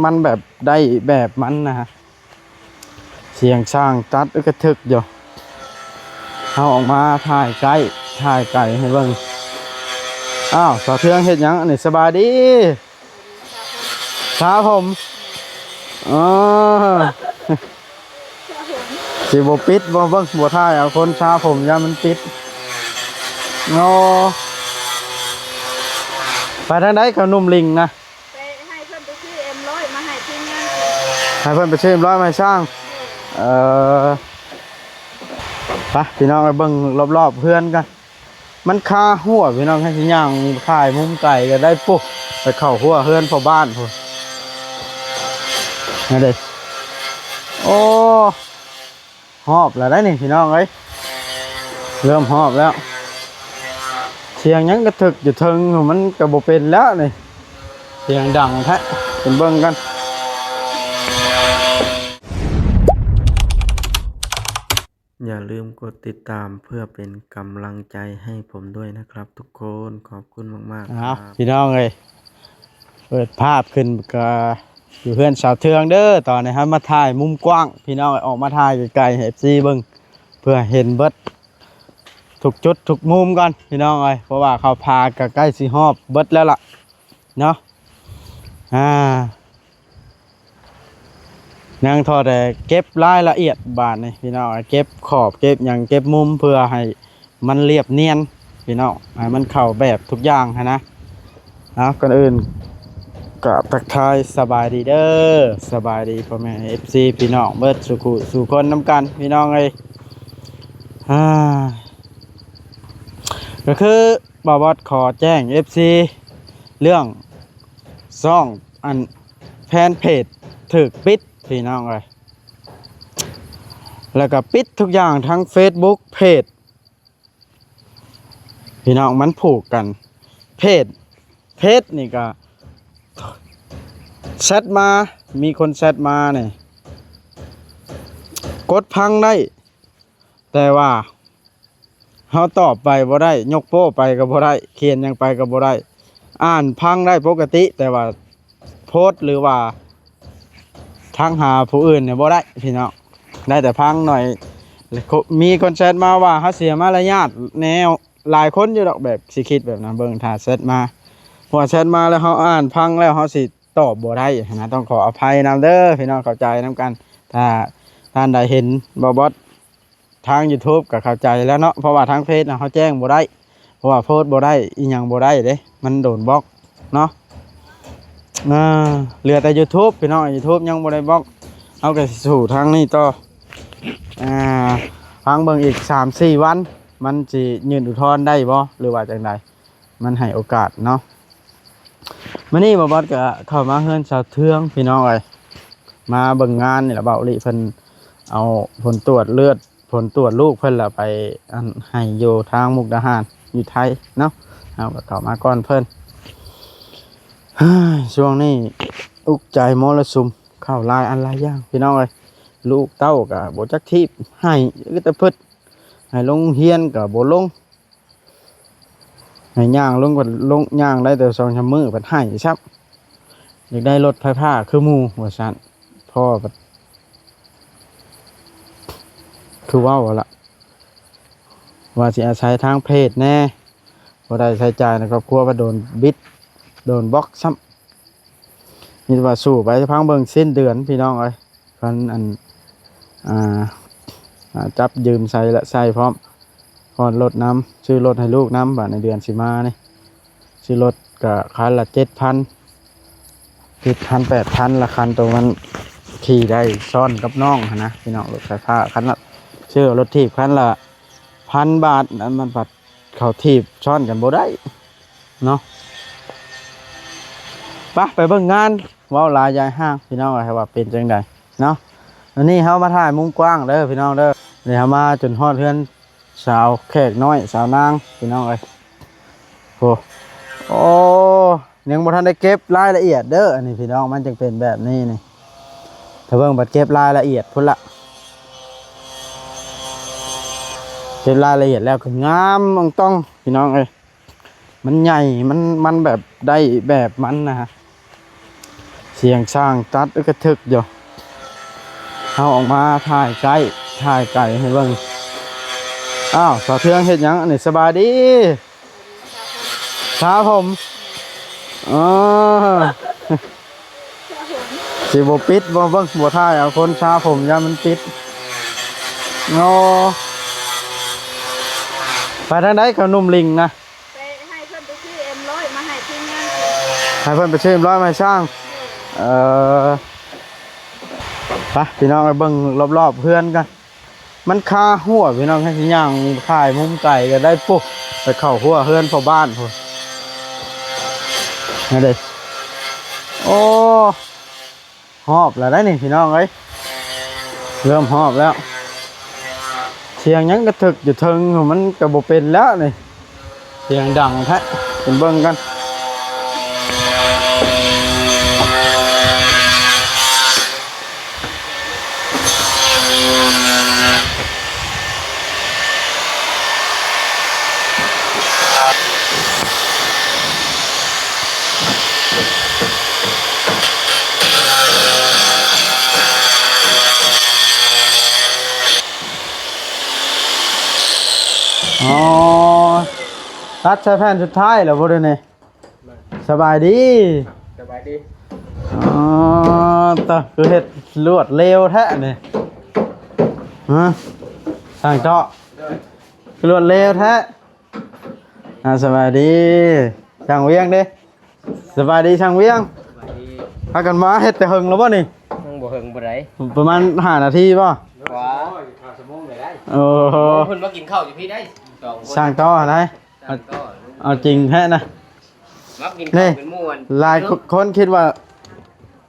ມັນແບບໄດ້ແບບມັນນະຮະ ສຽງຊ້າງຕັດ ເອີ ກະເຖິກຢູ່. ເຮົາອອກມາຖ່າຍໃກ້ ຖ່າຍໄກໃຫ້ເບິ່ງ. ອ້າວ ສາວເທືອງເຮັດຫຍັງອັນນີ້? ສະບາຍດີ. ສາຜົມ ອໍ ຊິບໍ່ປິດບໍ່? ເບິ່ງ ບໍ່ຖ່າຍເອົາຄົນສາຜົມ ຢ້ານມັນປິດ. ອໍ ໄປທາງໃດ ຂະໜຸ່ມລິງນະ? ໄປໃຫ້ເພິ່ນໄປຊື້ເອັມຮ້ອຍມາໃຫ້ທີມງານ. ໃຫ້ເພິ່ນໄປຊື້ເອັມຮ້ອຍມາໃຫ້ຊ່າງ. ເອີ ໄປ ພີ່ນ້ອງ ໄປເບິ່ງລອບໆເຮືອນກັນ. ມັນຄາຫົວພີ່ນ້ອງ ໃຫ້ຊິຍ່າງຖ່າຍມຸມໄກກໍໄດ້. ປຸ ໄປເຂົ້າຫົວເຮືອນພໍ່ບ້ານພຸ້ນ. ນັ້ນເດ້. ໂອ້ ຮອບແລ້ວໄດ໋ນີ້ພີ່ນ້ອງເອີຍ ເລີ່ມຮອບແລ້ວ. ສຽງຫຍັງກະເຖິກຢູ່ເທິງ ມັນກໍບໍ່ເປັນແລ້ວນີ້ ສຽງດັງແທ້. ເປັນເບິ່ງກັນ. ຢ່າลืมกดติดตามเพื่อเป็นกำลังใจให้ผมด้วยนะครับทุกคน ขอบคุณมากๆ ອ້າວ ครับ ພີ່ນ້ອງເອີຍ ເປີດພາບຂຶ້ນກໍຢູ່ເຮືອນສາວເທືອງເດີ. ຕອນນີ້ເຮົາມາຖ່າຍມຸມກວ້າງ ພີ່ນ້ອງເອີຍ ອອກມາຖ່າຍໄກໆໃຫ້ເອັຟຊີເບິ່ງ ເພື່ອເຫັນເບິດທຸກຈຸດທຸກມຸມກ່ອນ ພີ່ນ້ອງເອີຍ ເພາະວ່າເຂົ້າປ່າກໍໃກ້ຊິຮອບເບິດແລ້ວລະເນາະ. ອ່າ ຍັງທໍ່ແຕ່ເກັບລາຍລະອຽດບາດນີ້ພີ່ນ້ອງ ເກັບຂອບເກັບຫຍັງເກັບມຸມ ເພື່ອໃຫ້ມັນລຽບນຽນພີ່ນ້ອງ ໃຫ້ມັນເຂົ້າແບບທຸກຢ່າງຫັ້ນນະ. ເອົາ ກ່ອນອື່ນກາບທັກທາຍສະບາຍດີເດີ ສະບາຍດີພໍ່ແມ່ເອັຟຊີພີ່ນ້ອງເບິດສູ່ຄູ່ສູ່ຄົນນຳກັນ ພີ່ນ້ອງເອີຍ. ອ່າ ກໍຄືບ່າວບອດຂໍແຈ້ງເອັຟຊີເລື່ອງຊ່ອງ ອັນ ແຟນເພຈຖືກປິດພີ່ນ້ອງເອີຍ ແລ້ວກໍປິດທຸກຢ່າງທັງເຟສບຸກເພຈ ພີ່ນ້ອງ ມັນຜູກກັນ ເພຈ ເພຈນີ້ກໍແຊັດມາ ມີຄົນແຊັດມານີ້ ກົດພັງໄດ້ ແຕ່ວ່າເຮົາຕອບໄປບໍ່ໄດ້ ຍົກໂປ້ໄປກໍບໍ່ໄດ້ ຂຽນຫຍັງໄປກໍບໍ່ໄດ້ ອ່ານຟັງໄດ້ປົກກະຕິ ແຕ່ວ່າໂພສ ຫຼືວ່າທັກຫາຜູ້ອື່ນນີ້ບໍ່ໄດ້ພີ່ນ້ອງ ໄດ້ແຕ່ຟັງໜ້ອຍ. ມີຄົນແຊັດມາວ່າເຮົາເສຍມາລະຍາດແນວ ຫຼາຍຄົນຢູ່ດອກແບບຊິຄິດແບບນັ້ນ ເບິ່ງຖ້າແຊັດມາ ເພາະວ່າແຊັດມາແລ້ວເຮົາອ່ານຟັງແລ້ວເຮົາຊິຕອບບໍ່ໄດ້ຫັ້ນນະ ຕ້ອງຂໍອະໄພນຳເດີພີ່ນ້ອງ ເຂົ້າໃຈນຳກັນ. ຖ້າທ່ານໃດເຫັນບ່າວບອດ ທາງຢູທູບກໍເຂົ້າໃຈແລ້ວເນາະ ເພາະວ່າທາງເຟສນະເຮົາແຈ້ງບໍ່ໄດ້ ເພາະວ່າໂພສບໍ່ໄດ້ ອີ່ຫຍັງບໍ່ໄດ້ເດ້ ມັນໂດນບລັອກເນາະ. ເຫຼືອແຕ່ຢູທູບພີ່ນ້ອງ ຢູທູບຍັງບໍ່ໄດ້ບລັອກ ເຮົາກໍຊິສູ້ທາງນີ້ຕໍ່. ອ່າ ຟັງເບິ່ງອີກສາມສີ່ວັນ ມັນຊິຍື່ນອຸທອນໄດ້ບໍ່ ຫຼືວ່າຈັ່ງໃດ ມັນໃຫ້ໂອກາດເນາະ. ມື້ນີ້ບ່າວບອດກໍເຂົ້າມາເຮືອນສາວເທືອງພີ່ນ້ອງເອີຍ ມາເບິ່ງງານນີ້ລະ ບ່າວລິເພິ່ນເອົາຜົນຕວດເລືອດ ຜົນຕວດລູກເພິ່ນລະໄປ ອັນ ໃຫ້ຢູ່ທາງມຸກດາຫານ ຢູ່ໄທເນາະ ເຮົາກໍເຂົ້າມາກ່ອນເພິ່ນ. ຊ່ວງນີ້ອຸກໃຈມໍລະສຸມ ເຂົ້າຫຼາຍອັນຫຼາຍຢ່າງພີ່ນ້ອງເອີຍ ລູກເຕົ້າກໍບໍ່ຈັກຖີບ ໃຫ້ອຶດອະພຶດ ໃຫ້ລົງຮຽນກໍບໍ່ລົງ ໃຫ້ຍ່າງລົງກໍລົງ ຍ່າງໄດ້ແຕ່ສອງສາມມື້ພັດໃຫ້ຊ້ຳ ຢາກໄດ້ລົດໄຟຟ້າຄືໝູ່ວ່າຊັ້ນ. ພໍ່ພັດຄືເວົ້າຫັ້ນລະ ວ່າຊິອາໄສທາງເພຈແດ່ ບໍ່ໄດ້ໃຊ້ຈ່າຍໃນຄອບຄົວ ພັດໂດນບິດ ໂດນບລັອກຊ້ຳ. ມີແຕ່ວ່າສູ້ໄປ ຟັງເບິ່ງສິ້ນເດືອນພີ່ນ້ອງເອີຍ ຄັນອັນ ອ່າ ອ່າ ຈັບຢືມໃຊ້ລະໃຊ້ພ້ອມ ຜ່ອນລົດນຳ ຊື້ລົດໃຫ້ລູກນຳ ບາດໃນເດືອນຊິມານີ້ ຊື້ລົດກະຄັນລະເຈັດພັນ ເຈັດພັນ ແປດພັນ ລະຄັນໂຕມັນຂີ່ໄດ້ຊ້ອນກັບນ້ອງຫັ້ນນະພີ່ນ້ອງ. ລົດໄຟຟ້າຄັນລະ ຊື້ລົດຖີບຄັນລະພັນບາດ ອັນມັນພັດ ເຂົາຖີບຊ້ອນກັນບໍ່ໄດ້ເນາະ. ປະ ໄປເບິ່ງງານ ເວົ້າຫຼາຍຢາຍຫ່າງພີ່ນ້ອງເອີຍ ວ່າເປັນຈັ່ງໃດເນາະ. ອັນນີ້ເຮົາມາຖ່າຍມຸມກວ້າງເດີພີ່ນ້ອງເດີ ນີ້ເຮົາມາຈົນຮອດເຮືອນສາວແຂກນ້ອຍ ສາວນາງພີ່ນ້ອງເອີຍ. ໂອ້ ໂອ້ ຍັງບໍ່ທັນໄດ້ເກັບລາຍລະອຽດເດີ ອັນນີ້ພີ່ນ້ອງ ມັນຈຶ່ງເປັນແບບນີ້ນີ້ ຖ້າເບິ່ງບັດເກັບລາຍລະອຽດພຸ້ນລະ ເກັບລາຍລະອຽດແລ້ວກໍງາມອ່ອງຕ່ອງພີ່ນ້ອງເອີຍ. ມັນໃຫຍ່ ມັນ ມັນແບບໄດ້ແບບມັນນະຮະ. ສຽງຊ້າງຕັດກະທຶກຢູ່. ເຮົາອອກມາຖ່າຍໃກ້ ຖ່າຍໄກໃຫ້ເບິ່ງ. ອ້າວ ສາວເທືອງເຮັດຫຍັງອັນນີ້? ສະບາຍດີ. ສາຜົມ. ເອີ ຊິບໍ່ປິດບໍ່? ເບິ່ງ ບໍ່ຖ່າຍເອົາຄົນສາຜົມ ຢ້ານມັນປິດ. ໂອ້ ໄປທາງໃດເຂົາໜຸ່ມລິງນະ? ໄປໃຫ້ເພິ່ນໄປຊື້ເອັມຮ້ອຍມາໃຫ້ທີມງານ. ໃຫ້ເພິ່ນໄປຊື້ເອັມຮ້ອຍມາໃຫ້ຊ່າງ. ເອີ ໄປພີ່ນ້ອງ ໄປເບິ່ງລອບໆເຮືອນກັນ. ມັນຄາຮົ້ວພີ່ນ້ອງ ໃຫ້ຊິຍ່າງຖ່າຍມຸມໄກກໍໄດ້. ປຸ ໄປເຂົ້າຮົ້ວເຮືອນພໍ່ບ້ານພຸ້ນ. ນັ້ນເດ້. ໂອ້ ຮອບແລ້ວໄດ໋ນີ້ພີ່ນ້ອງເອີຍ ເລີ່ມຮອບແລ້ວ. ສຽງຫຍັງກະທຶກຢູ່ເທິງ ມັນກະບໍ່ເປັນແລ້ວນີ້. ສຽງດັງແທ້ ເປັນເບິ່ງກັນ. ອໍ ຕັດໃສ່ແຜ່ນສຸດທ້າຍແລ້ວບໍ່ເດນີ້? ສະບາຍດີ. ສະບາຍດີ. ອໍ ຕະ ຄືເຮັດລວດເລັວແທ້ນີ້. ຮະ ຊ່າງເຈາະ ໂດຍ ຄືລວດເລັວແທ້. ອ່າ ສະບາຍດີຊ່າງວຽງເດ້. ສະບາຍດີຊ່າງວຽງ. ສະບາຍດີ. ພາກັນມາເຮັດແຕ່ເຫິງແລ້ວບໍ່ນີ້? ຍັງບໍ່ເຫິງປານໃດ ປະມານຫ້ານາທີບໍ່? ກວ່າ ໂອ້ໂຫ ເພິ່ນມາກິນເຂົ້າຢູ່ພີ້ໄດ໋ ສອງຄົນ ຊ່າງຕໍ່ຫັ້ນໃດ໋. ເອົາຈິງແທ້ນະ ມາກິນເຂົ້າເປັນໝູ່. ນີ້ ຫຼາຍຄົນຄິດວ່າ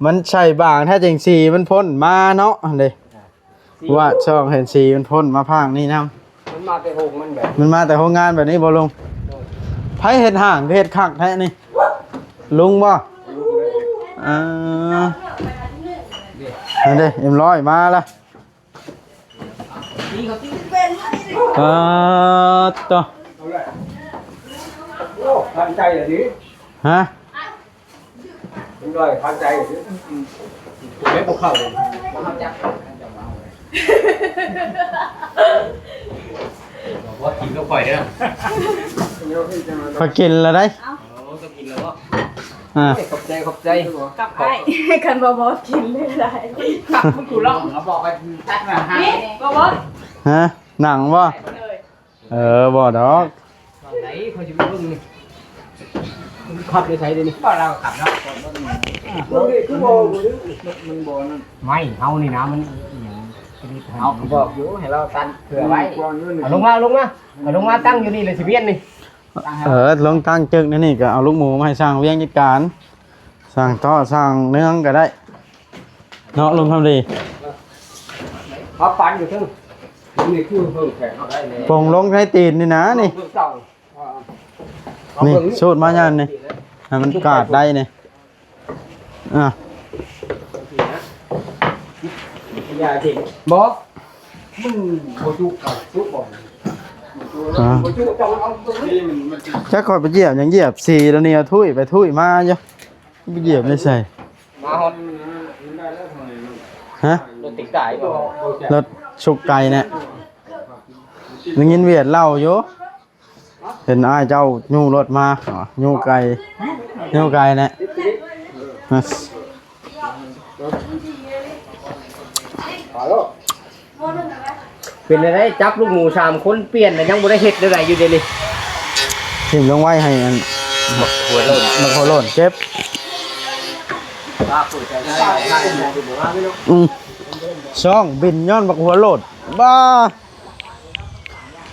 ມັນໃສ່ບາງແທ້ຈິງ ສີມັນພົ້ນມາເນາະ ຫັ້ນເດ້. ວ່າຊ່ອງເຫັນສີມັນພົ້ນມາພາກນີ້ນຳ. ມັນມາແຕ່ໂຮງມັນແບບ ມັນມາແຕ່ໂຮງງານແບບນີ້ບໍ່ລຸງ? ໂດຍ. ໃຜເຮັດຫ້າງຄືເຮັດຄັກແທ້ນີ້? ລຸງບໍ່? ລຸງເລີຍ. ອ່າ ນັ້ນເດ້ ເອັມຮ້ອຍມາລະ. ອ່າ ໂຕ ເອົາແຫຼະ. ໂອ້ ທັນໃຈລະດິ. ຮະ? ເປັນຮ້ອຍພັນໃຈ ເຮັດບໍ່ເຂົ້າເລີຍ. ບໍ່ຮູ້ຈັກ ບໍ່ກິນກັບຂ້ອຍເດີ. ຂ້ອຍກິນແລ້ວໄດ໋. ໂອ້ ຕ້ອງກິນແລ້ວບໍ່? ອ່າ ຂອບໃຈ ຂອບໃຈ ກັບອ້າຍ. ຄັນບໍ່ບອກກິນເລີຍໄດ໋. ກູລອງເຮົາບອກວ່າຕັດມາຫາ ນີ້ບໍ່ບອກ. ຮະ? ໜັງບໍ່? ເອີ ບໍ່ດອກ. ໄດ້ ຂ້ອຍຊິໄປເບິ່ງນີ້ ມັນຂັບໄປໃສເດນີ້? ບໍ່ ລາວຂັບເນາະ. ເບິ່ງນີ້ຄືບໍ່ ມັນບໍ່ນັ້ນ ໄມ້ເຮົານີ້ນະ ມັນອີ່ຫຍັງຊະນິດຫັ້ນ. ເຮົາກໍບອກຢູ່ໃຫ້ລາວຕັດເພື່ອໄວ້. ເອົາລົງມາ ເອົາລົງມາ ເອົາລົງມາຕັ້ງຢູ່ນີ້ແຫຼະ ຊິປ່ຽນນີ້. ເອີ ລົງຕັ້ງຈຶກໃນນີ້ ກໍເອົາລູກໝູມາໃຫ້ຊ່າງວຽງຈັດການ. ສ້າງເທາະສ້າງເນືອງກໍໄດ້ເນາະ ລຸງຄຳດີ. ເອົາປັນຢູ່ເທິງນີ້ ຄືເພີ່ມແຂກເຮົາໄດ້ແລ້ວ. ປົງລົງໃນຕີນນີ້ນະນີ້. ເອົາເບິ່ງເອົາ ນີ້ ເອົາເບິ່ງນີ້ ສູດມາຍາມນີ້ ໃຫ້ມັນກາດໄດ້ນີ້. ອ່າ ຢ່າເຫັນບໍ່? ມັນບໍ່ຈຸກະຈຸບໍ່? ອ່າ ບໍ່ຈຸ ຕ້ອງເອົາຕົງນີ້. ຈັກຂ້ອຍໄປຢຽບຫຍັງ ຢຽບສີແລ້ວນີ້ ທຸຍໄປທຸຍມາຢູ່. ໄປຢຽບໄດ້ໃສ? ມາຮອດ ຮະ? ລົດຕິດກາຍບໍ່? ລົດສຸກໄກ່ແນະ. ໄດ້ຍິນວຽດເລົ່າຢູ່ ເຫັນອ້າຍເຈົ້າຍູ້ລົດມາ ຍູ້ໄກ່ ຍູ້ໄກ່ແນະ. ຮະ? ເປັນແນວໃດ? ຈັບລູກໝູສາມຄົນປ່ຽນ ແລ້ວຍັງບໍ່ໄດ້ເຮັດແນວໃດຢູ່ເດນີ້? ຖິ້ມລົງໄວ້ໃຫ້ອັນ ບັກຫົວໂລ້ນ ບັກຫົວໂລ້ນເກັບ. ອືມ ຊ່ອງບິນຍ້ອນບັກຫົວໂລ້ນ. ບ້າ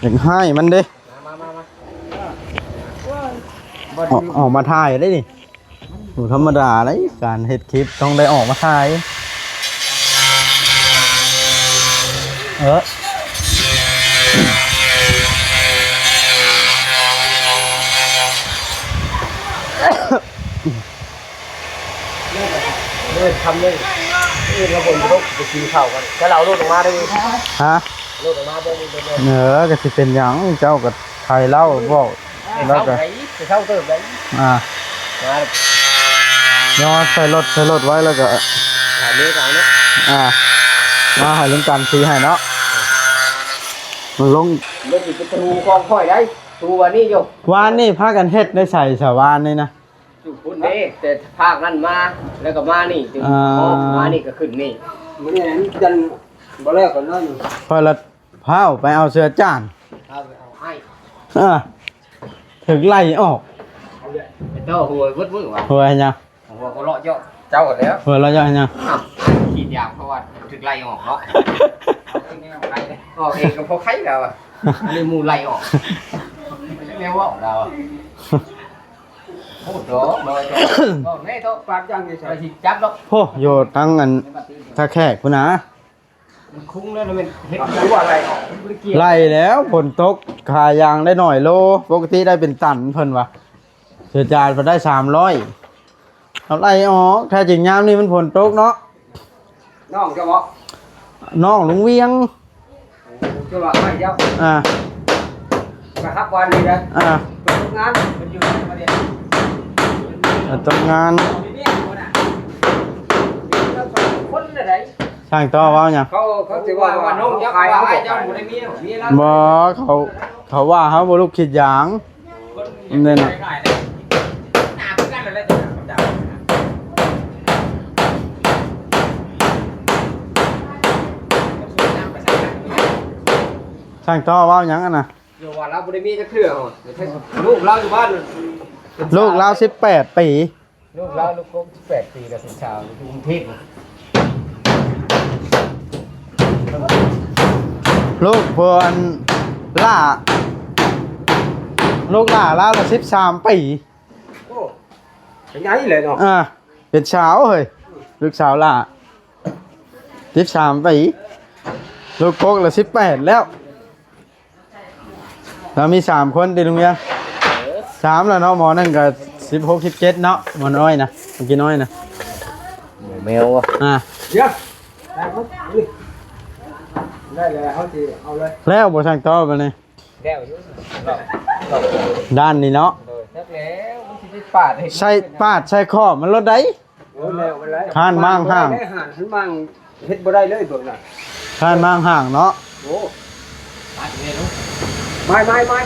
ຢາກຮ້າຍມັນເດ້. ອອກ ອອກມາຖ່າຍໄດ້ນີ້. ບໍ່ທຳມະດາເດ້ ການເຮັດຄລິບຕ້ອງໄດ້ອອກມາຖ່າຍ. ເອີ ເອີ ຄຳເດ້ ເອີ ລະຄົນບໍ່ໄດ້ໄປກິນເຂົ້າກັນ ຈະເລົ່າລົດອອກມາເດີ້. ຮະ? ລົດອອກມາເບິ່ງ. ເອີ ກໍຊິເປັນຫຍັງ ເຈົ້າກໍໄທເລົ່າບອກ ແລ້ວກໍ ເຊົ້າເຕີບໄດ້ ອ່າ ມາ ຍໍໃສ່ລົດ ໃສ່ລົດໄວ້ແລ້ວກໍ ຖ້າມີກໍເອົາເນາະ ອ່າ ມາໃຫ້ລຸງກັນຕີໃຫ້ເນາະ ມັນລົງ ມັນຊິເປັນທະນູຂອງຂ້ອຍໄດ໋ ທະນູອັນນີ້ຢູ່ ວານນີ້ພາກັນເຮັດໄດ້ໃສສະ ວານນີ້ນະ? ຢູ່ພຸ້ນເດ້ ແຕ່ພາກນັ້ນມາ ແລ້ວກໍມານີ້ ຈຶ່ງ ອ່າ ອອກມານີ້ກໍຂຶ້ນນີ້ ມື້ນີ້ຍັນບໍ່ແລ້ວກໍນອນຢູ່ ຂ້ອຍລະ ພາວໄປເອົາເສື້ອຈານ ພາວໄປເອົາໃຫ້ ເອີ ຖືກໄລ່ອອກ ໄປຕໍ່ຫົວເບິດມື້ວະ ຫົວຫຍັງ? ຫົວກໍເລາະເຈາະເຈົ້າແລ້ວ ຫົວເລາະເຈາະຫຍັງ? ອ້າວ ກຣີດຢາງ ເພາະວ່າຖືກໄລ່ອອກເນາະ ອອກເອງກໍພໍໄຄແລ້ວ ອັນນີ້ໝູ່ໄລ່ອອກ ແນວເວົ້າລາວ ໂອ້ ດອກ ດອກ ດອກ ແມ່ເທາະ ປາກຢ່າງນີ້ ຊິຈັບດອກ ໂອ້ ຢູ່ທາງອັນທ່າແຂກພຸ້ນນະ ມັນຄຸ້ງແລ້ວ ແລ້ວແມ່ນເຮັດ ຄືວ່າໄລ່ອອກ ມັນບໍ່ໄດ້ກ່ຽວ ໄລ່ແລ້ວ ຝົນຕົກ ຂາຍຢາງໄດ້ໜ້ອຍໂລ ປົກກະຕິໄດ້ເປັນຕັນ ເພິ່ນວ່າ ເສື້ອຈານເພິ່ນໄດ້ສາມຮ້ອຍ ເຮົາໄລ່ອອກ ແທ້ຈິງຍາມນີ້ມັນຝົນຕົກເນາະ ນ້ອງເຈົ້າບໍ? ນ້ອງລຸງວຽງ ເຈົ້າວ່າໃຫ້ເຈົ້າ ອ່າ ໄປຮັບວານນີ້ນະ ອ່າ ໄປຕົກງານ ໄປຕົກງານ ຄົນລະໃດ ຊ່າງຕໍ່ເວົ້າຫຍັງ? ເຂົາ ເຂົາຊິວ່າ ວ່ານ້ອງເຈົ້າ ເຂົາຂາຍ ວ່າເຈົ້າບໍ່ໄດ້ເມຍ ເມຍລາວ ບໍ່ ເຂົາ ເຂົາວ່າເຮົາບໍ່ລູກກຣີດຢາງ ແມ່ນນະ ຊ່າງຕໍ່ເວົ້າຫຍັງຫັ້ນນະ? ເຈົ້າວ່າລາວບໍ່ໄດ້ເມຍຈັກເທື່ອ ລູກລາວຢູ່ບ້ານ ລູກລາວສິບແປດປີ. ລູກລາວລູກກົກສິບແປດປີ ແລ້ວເປັນຊາວຢູ່ກຸງເທບ ລູກເພິ່ນຫຼ້າ ລູກຫຼ້າລາວລະສິບສາມປີ ໂອ້ ໃຫຍ່ເລີຍເນາະ ອ່າ ເປັນສາວເຮີ້ຍ ລູກສາວຫຼ້າສິບສາມປີ ລູກກົກລະສິບແປດແລ້ວ. ລາວມີສາມຄົນຕິ ລຸງວຽງ? ເອີ ສາມແລ້ວເນາະ ໝໍໜຶ່ງກໍສິບຫົກ ສິບເຈັດເນາະ ໝໍນ້ອຍນະ ໝໍກີ້ນ້ອຍນະ ໝໍແມວ ອ່າ ດຽວ ໄດ້ແລ້ວ ເຮົາຊິເອົາເລີຍ ແລ້ວບໍ່ຊ່າງຕໍ່ບັດນີ້ ແລ້ວຢູ່ ດ້ານນີ້ເນາະ ໂດຍ ຈັກແລ້ວ ມັນຊິໄປປາດໃຫ້ ໃສ່ປາດໃສ່ຂອບມັນໂລດໃດ. ໂອ້ ແລ້ວມັນໄດ້ ຮ້ານມ້າງຫ້າງ ຮ້ານມ້າງເຮັດບໍ່ໄດ້ເລີຍເບິ່ງນະ ຮ້ານມ້າງຫ້າງເນາະ ໂອ້ ຕັດເລີຍລູກ ໄມ້ ໄມ້ ໄມ້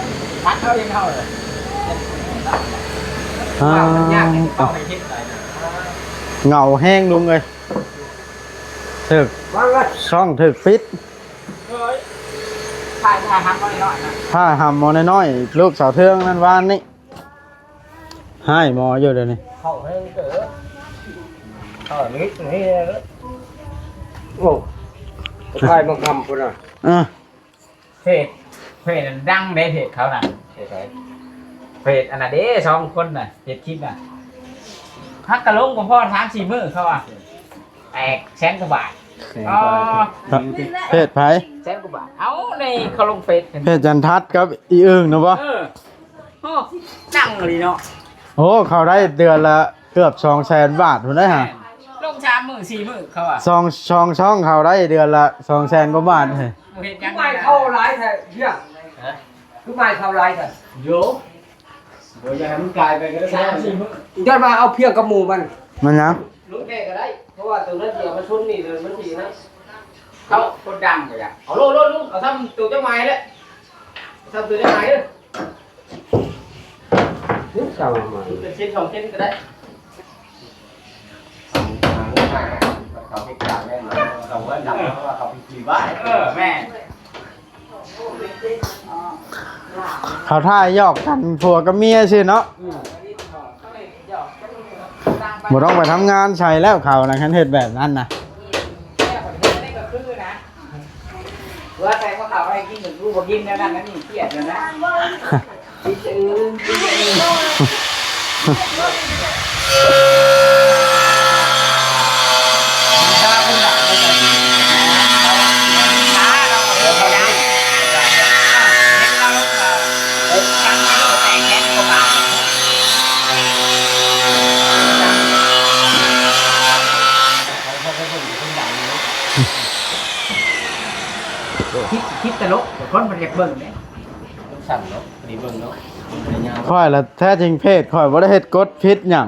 ຕັດເອົາເອງເຮົາເລີຍ ອ່າ ມັນຍາກທີ່ເຂົາໃຫ້ເຮັດໄດ້ນະ ເຫງົາແຮງລຸງເອີຍ ຖືກ ວາງເລີຍ ຊ່ອງຖືກປິດ ເອີຍ ຖ່າຍ ຖ່າຍຫຳໝໍນ້ອຍໆນະ ຖ່າຍຫຳໝໍນ້ອຍໆ ລູກສາວເທືອງນັ້ນວານນີ້ ຮ້າຍໝໍຢູ່ດຽວນີ້ ເຂົ້າແຮງເກີນ ເຂົ້ານີ້ນີ້ ໂອ້ ຖ່າຍບັງຄຳພຸ້ນນະ ເອີ ເພຈ ເພຈນັ້ນດັງເດ້ ເພຈເຂົານະ ເພຈໃຜ? ເພຈອັນນັ້ນເດ້ ສອງຄົນນະ ເຮັດຄລິບນະ ຫາກະລົງບໍ່ພໍສາມສີ່ມື້ເຂົາວ່າ ແຕກແສນກວ່າບາດ ແສນກວ່າບາດ ອໍ ເພຈໃຜ? ແສນກວ່າບາດ ເອົາ ໃນເຂົາລົງເຟສ ເພຈຈັນທັດກັບອີອຶ່ງນະບໍ່? ເອີ ໂອ້ ດັງອີ່ຫຼີເນາະ ໂອ້ ເຂົາໄດ້ເດືອນລະເກືອບສອງແສນບາດພຸ້ນເດ້ຫາ ແມ່ນ ລົງສາມມື້ສີ່ມື້ເຂົາວ່າ ສອງ ສອງຊ່ອງເຂົາໄດ້ເດືອນລະສອງແສນກວ່າບາດເຮີ້ຍ ບໍ່ເຮັດຫຍັງ ຄືໝາຍເຂົ້າຫຼາຍແທ້ເພຍ ຮະ? ຄືໝາຍເຂົ້າຫຼາຍແທ້ ໂຢ ບໍ່ຢາກໃຫ້ມັນກາຍໄປກໍໄດ້ສາມສີ່ມື້ ຢ້ານວ່າເອົາພຽງກັບໝູ່ມັນ ມັນຫຍັງ? ລຸງແກ້ກໍໄດ້ ເພາະວ່າຕົວນັ້ນຊິເອົາມາຊົນນີ້ ມັນຊິນະ ເຂົາຄົນດັງບໍ່ຢາກ ເອົາໂລດໆ ເອົາຊ້ຳຕົວເຈົ້າໝາຍແຫຼະ ຊ້ຳຕົວເຈົ້າໝາຍເດີ ເປັນເສັ້ນສອງເສັ້ນກໍໄດ້ ເຂົາເຮັດການແມ່ນ ເຂົາເອີ້ນດຳ ເພາະວ່າເຂົາເປັນຜີບ້ານ ເອີ ແມ່ນ ເຂົາຖ່າຍຫຍອກກັນຜົວກັບເມຍຊື່ເນາະ ອືມ ບໍ່ຕ້ອງໄປທຳງານໃສແລ້ວເຂົານະ ຄັນເຮັດແບບນັ້ນນະ ເວລາໃສ່ພວກເຂົາໃຫ້ກິນ ລູກບໍ່ກິນແນວນັ້ນແນວນີ້ ຄຽດແລ້ວນະ. ຄິດ ຄິດຕະຫຼົກ ແຕ່ຄົນບໍ່ຢາກເບິ່ງເດ້ ມັນສັ່ນເນາະ ນີ້ເບິ່ງເນາະ ຂ້ອຍລະແທ້ຈິງເພຈ ຂ້ອຍບໍ່ໄດ້ເຮັດກົດຜິດຫຍັງ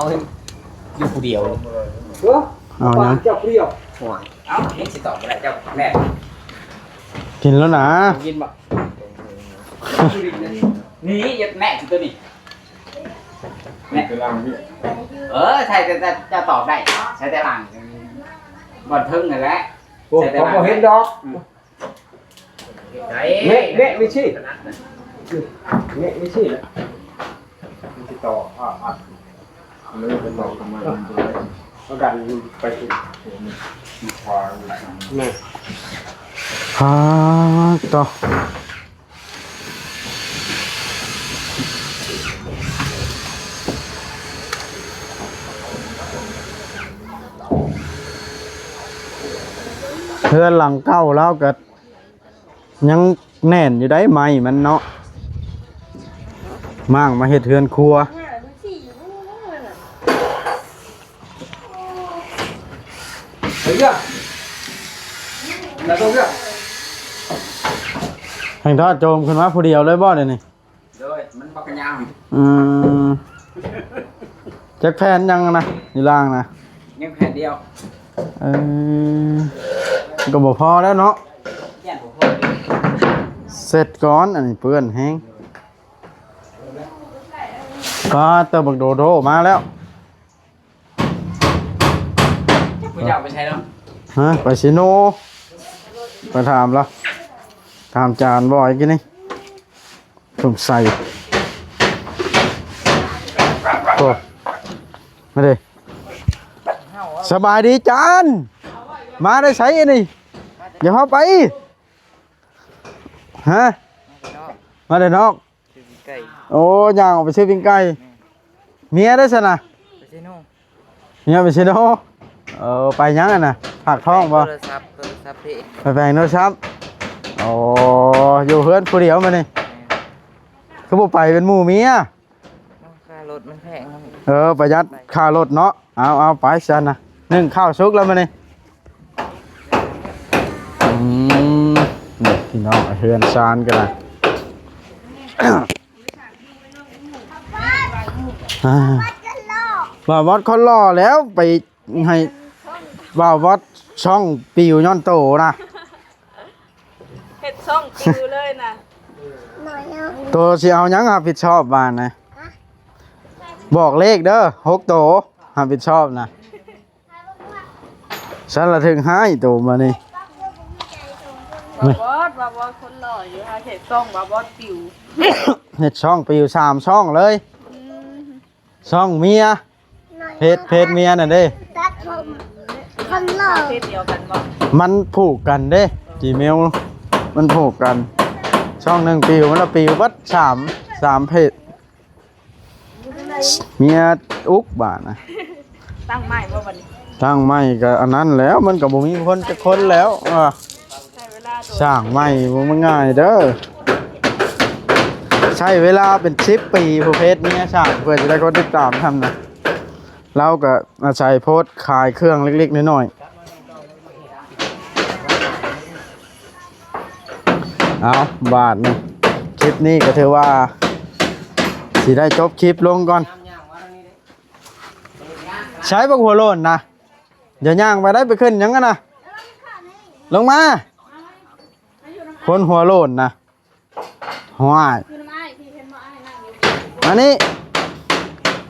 າຢູ່ຜູ້ດຽວ. ເອີ ເອົາຫຍັງ? ເຈົ້າຜູ້ດຽວ. ໂອ້ຍ ເອົ້າ ຍັງຊິຕອບບໍ່ໄດ້ ເຈົ້າແມ່ ກິນແລ້ວນະ. ກິນບໍ່? ນີ້ ແມ່ ໂຕນີ້ ແມ່ ເອີ ໃຊ່ ແຕ່ ແຕ່ ເຈົ້າຕອບໄດ້ ໃສ່ແຕ່ຫຼັງ ບ່ອນເທິງນັ້ນແຫຼະ. ໂອ້ ເຂົາບໍ່ເຫັນດອກ. ອືມ ແງະ ແງະໄວ້ຊີ້ ແງະໄວ້ຊີ້ລະ ມັນຊິຕໍ່ ອ່າ ມັນໄປຕໍ່ຂ້າງໃນ ເອົາດັນໄປອີກ ຂວາ ແມ່ນ ອ່າ ຕໍ່. ເຮືອນຫຼັງເກົ່າລາວກໍຍັງແໜ້ນຢູ່ໄດ໋ ໄມ້ມັນເນາະ ມ້າງມາເຮັດເຮືອນຄົວ. ເຮີ້ຍ ແລ້ວຕ້ອງເລືອກ ແຫ່ງທອດໂຈມຂຶ້ນມາຜູ້ດຽວເລີຍບໍ່ດຽວນີ້? ໂດຍ ມັນບັກກະຍາວ. ອືມ ຈັກແຜ່ນຍັງນະ ຢູ່ລ່າງນະ? ຍັງແຜ່ນດຽວ. ເອີ ກໍບໍ່ພໍແລ້ວເນາະ ຢ້ານບໍ່ພໍ. ເສັດກ່ອນ ອັນນີ້ເປື້ອນແຮງ. ປາດ ເຕີ ບັກໂດໂດມາແລ້ວ. ຜູ້ເຈົ້າໄປໃສເນາະ? ຮະ ໄປຊີໂນ ໄປຖາມລາວ ຖາມຈານບອຍກີ້ນີ້ ສົງໄສ. ໂອ້ ມາເດ້ ສະບາຍດີຈານ ມາໄດ້ໃສອັນນີ້? ດຽວເຮົາໄປ ຮະ ມາແຕ່ນອກ. ຊື້ປີ້ງໄກ່. ໂອ້ ຍ່າງອອກໄປຊື້ປີ້ງໄກ່. ແມ່ນ. ເມຍໄດ້ຊັ້ນນະ? ໄປເຊໂນ. ເມຍໄປເຊໂນ. ເອີ ໄປຫຍັງຫັ້ນນະ? ພາກທ້ອງບໍ່? ໂທລະສັບ ໂທລະສັບເພ. ໄປແປງໂທລະສັບ. ໂອ້ ຢູ່ເຮືອນຜູ້ດຽວມື້ນີ້. ແມ່ນ. ຄືບໍ່ໄປເປັນໝູ່ເມຍ? ຄ່າລົດມັນແພງ. ເອີ ປະຢັດຄ່າລົດເນາະ. ເອົາ ເອົາ ໄປຊັ້ນນະ ໜຶ້ງເຂົ້າສຸກແລ້ວມື້ນີ້. ອືມ ນີ້ພີ່ນ້ອງ ເຮືອນຊານກໍໄດ້ ອ່າ ບ່າວມອດຄົນຫຼໍ່ແລ້ວ ໄປໃຫ້ບ່າວມອດຊ່ອງປິວຍ້ອນໂຕນະ. ເຮັດຊ່ອງປິວເລີຍນະ. ໂຕຊິເອົາຫຍັງຮັບຜິດຊອບບາດນະ? ບອກເລກເດີ ຫົກໂຕຮັບຜິດຊອບນະ. ຊັ້ນລະຖືກຮ້າຍໂຕມານີ້. ບ່າວບອດ ບ່າວບອດຄົນຫຼໍ່ຢູ່ ຫາເຮັດຊ່ອງບ່າວບອດປິວ. ເຮັດຊ່ອງປິວສາມຊ່ອງເລີຍ. ອືມ ຊ່ອງເມຍ ເພຈ ເພຈເມຍນັ້ນເດ້ ຕັດຜົມ ຄົນຫຼໍ່ ເພຈດຽວກັນບໍ່? ມັນຜູກກັນເດ້ ຈີເມວ ມັນຜູກກັນ ຊ່ອງໜຶ່ງປິວ ມັນລະປິວເບິດສາມ ສາມເພຈ ເມຍອຸກບາດນະ. ຕັ້ງໃໝ່ບໍ່ບັດນີ້? ຕັ້ງໃໝ່ກໍອັນນັ້ນແລ້ວ ມັນກໍບໍ່ມີຄົນຈັກຄົນແລ້ວ ເອີ. ສ້າງໃໝ່ບໍ່ແມ່ນງ່າຍເດີ ໃຊ້ເວລາເປັນສິບປີ ຜູ້ເພຈເມຍສ້າງ ເພື່ອຈະໄດ້ຄົນຕິດຕາມນຳນະ. ລາວກໍອາໄສໂພສຂາຍເຄື່ອງເລັກໆນ້ອຍໆ. ເອົາ ບາດນີ້ ຄລິບນີ້ກໍຖືວ່າຊິໄດ້ຈົບຄລິບລົງກ່ອນ. ໃຊ້ບັກຫົວໂລ້ນນະ ຢ່າຍ່າງໄປໄດ້ ໄປຂຶ້ນຫຍັງຫັ້ນນະ ລົງມາ ຄົນຫົວໂລ້ນນະ. ຫ້ວຍ ຢູ່ນຳອ້າຍ ພີ່ເຫັນບໍ່ ອ້າຍນັ່ງຢູ່ ອັນນີ້